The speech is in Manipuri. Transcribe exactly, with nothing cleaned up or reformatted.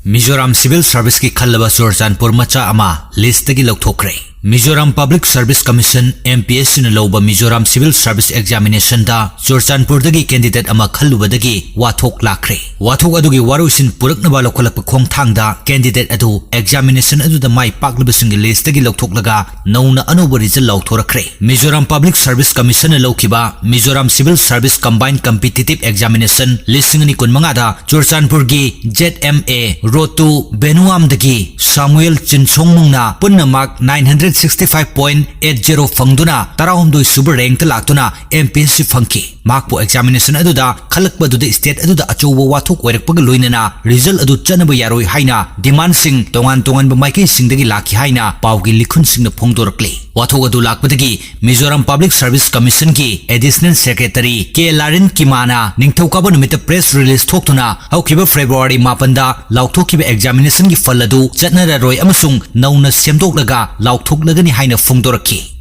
ꯃꯤꯖꯣꯔꯥꯝ ꯁꯤꯚꯤꯜ ꯁꯔꯚꯤꯁꯀꯤ ꯈꯜꯂꯕ ꯆꯨꯔꯆꯥꯟꯄꯨꯔ ꯃꯆꯥ ꯑꯃ ꯂꯤꯁꯇꯒꯤ ꯂꯧꯊꯣꯛꯈ꯭ꯔꯦ꯫ ꯃꯤꯖꯣꯔꯥꯝ ꯄꯕ꯭ꯂꯤꯛ ꯁꯔꯚꯤꯁ ꯀꯃꯤꯁꯟ, MPSCꯅ ꯂꯧꯕ ꯃꯤꯖꯣꯔꯥꯝ ꯁꯤꯚꯤꯜ ꯁꯔꯚꯤꯁ ꯑꯦꯛꯖꯥꯃꯤꯅꯦꯁꯟꯗ ꯆꯨꯔꯆꯥꯟꯄꯨꯔꯗꯒꯤ ꯀꯦꯟꯗꯤꯗꯦꯠ ꯑꯃ ꯈꯜꯂꯨꯕꯗꯒꯤ ꯋꯥꯊꯣꯛ ꯂꯥꯛꯈ꯭ꯔꯦ꯫ ꯋꯥꯊꯣꯛ ꯑꯗꯨꯒꯤ ꯋꯥꯔꯣꯏꯁꯤꯟ ꯄꯨꯔꯛꯅꯕ ꯂꯧꯈꯠꯂꯛꯄ ꯈꯣꯡꯊꯥꯡꯗ ꯀꯦꯟꯗꯤꯗꯦꯠ ꯑꯗꯨ ꯑꯦꯛꯖꯥꯃꯤꯅꯦꯁꯟ ꯑꯗꯨꯗ ꯃꯥꯏ ꯄꯥꯛꯂꯕꯁꯤꯡꯒꯤ ꯂꯤꯁꯇꯒꯤ ꯂꯧꯊꯣꯛꯂꯒ ꯅꯧꯅ ꯑꯅꯧꯕ ꯔꯤꯖꯜ ꯂꯥꯎꯊꯣꯔꯛꯈ꯭ꯔꯦ꯫ ꯃꯤꯖꯣꯔꯥꯝ ꯄꯕ꯭ꯂꯤꯛ ꯁꯔꯚꯤꯁ ꯀꯃꯤꯁꯟꯅ ꯂꯧꯈꯤꯕ Mizoram civil service combine competitive examination ꯂꯤꯁꯤꯡ ꯑꯅꯤ ꯀꯨꯟꯃꯉꯥꯗ ꯆꯨꯔꯆꯥꯟꯄꯨꯔꯒꯤ ZMA ꯔꯣꯇꯨ ꯕꯦꯅꯨꯋꯥꯝꯗꯒꯤ ꯁꯥꯃꯨꯑꯦꯜ ꯆꯤꯟꯁꯣꯡꯅꯨꯡꯅ ꯄꯨꯟꯅ mark nine hundred sixty five point eight zero ꯐꯪꯗꯨꯅ ꯇꯔꯥꯍꯨꯝꯗꯣꯏ ꯁꯨꯕ ꯔꯦꯡꯛꯇ ꯂꯥꯛꯇꯨꯅ MPSC ꯐꯪꯈꯤ꯫ ꯃꯍꯥꯛꯄꯨ ꯑꯦꯛꯖꯥꯃꯤꯅꯦꯁꯟ ꯑꯗꯨꯗ ꯈꯜꯂꯛꯄꯗꯨꯗ ꯁ꯭ꯇꯦꯠ ꯑꯗꯨꯗ ꯑꯆꯧꯕ ꯋꯥꯊꯣꯛ ꯑꯣꯏꯔꯛꯄꯒ ꯂꯣꯏꯅꯅ ꯔꯤꯖꯜ ꯑꯗꯨ ꯆꯠꯅꯕ ꯌꯥꯔꯣꯏ ꯍꯥꯏꯅ ꯗꯤꯃꯥꯟꯁꯤꯡ ꯇꯣꯉꯥꯟ ꯇꯣꯉꯥꯟꯕ ꯃꯥꯏꯀꯩꯁꯤꯡꯗꯒꯤ ꯂꯥꯛꯈꯤ ꯍꯥꯏꯅ ꯄꯥꯎꯒꯤ ꯂꯤꯈꯨꯟꯁꯤꯡꯅ ꯐꯣꯡꯗꯣꯔꯛꯂꯤ꯫ ꯋꯥꯊꯣꯛ ꯑꯗꯨ ꯂꯥꯛꯄꯗꯒꯤ ꯃꯤꯖꯣꯔꯥꯝ ꯄꯕ꯭ꯂꯤꯛ ꯁꯔꯚꯤꯁ ꯀꯃꯤꯁꯟꯒꯤ ꯑꯦꯗꯤꯁꯅꯦꯜ ꯁꯦꯀ꯭ꯔꯦꯇꯔꯤ ꯀꯦ ꯂꯥꯔꯤꯟ ꯀꯤꯃꯥꯅ ꯅꯤꯡꯊꯧꯀꯥꯕ ꯅꯨꯃꯤꯠꯇ ꯄ꯭ꯔꯦꯁ ꯔꯤꯂꯤꯖ ꯊꯣꯛꯇꯨꯅ ꯍꯧꯈꯤꯕ ꯐꯦꯕ꯭ꯔꯨꯋꯥꯔꯤ ꯃꯥꯄꯟꯗ ꯂꯥꯎꯊꯣꯛꯈꯤꯕ ꯑꯦꯛꯖꯥꯃꯤꯅꯦꯁꯟꯒꯤ ꯐꯜ ꯑꯗꯨ ꯆꯠꯅꯔꯔꯣꯏ ꯑꯃꯁꯨꯡ ꯅꯧꯅ ꯁꯦꯝꯗꯣꯛꯂꯒ ꯂꯥꯎꯊꯣꯛꯂꯒꯅꯤ ꯍꯥꯏꯅ ꯐꯣꯡꯗꯣꯔꯛꯈꯤ꯫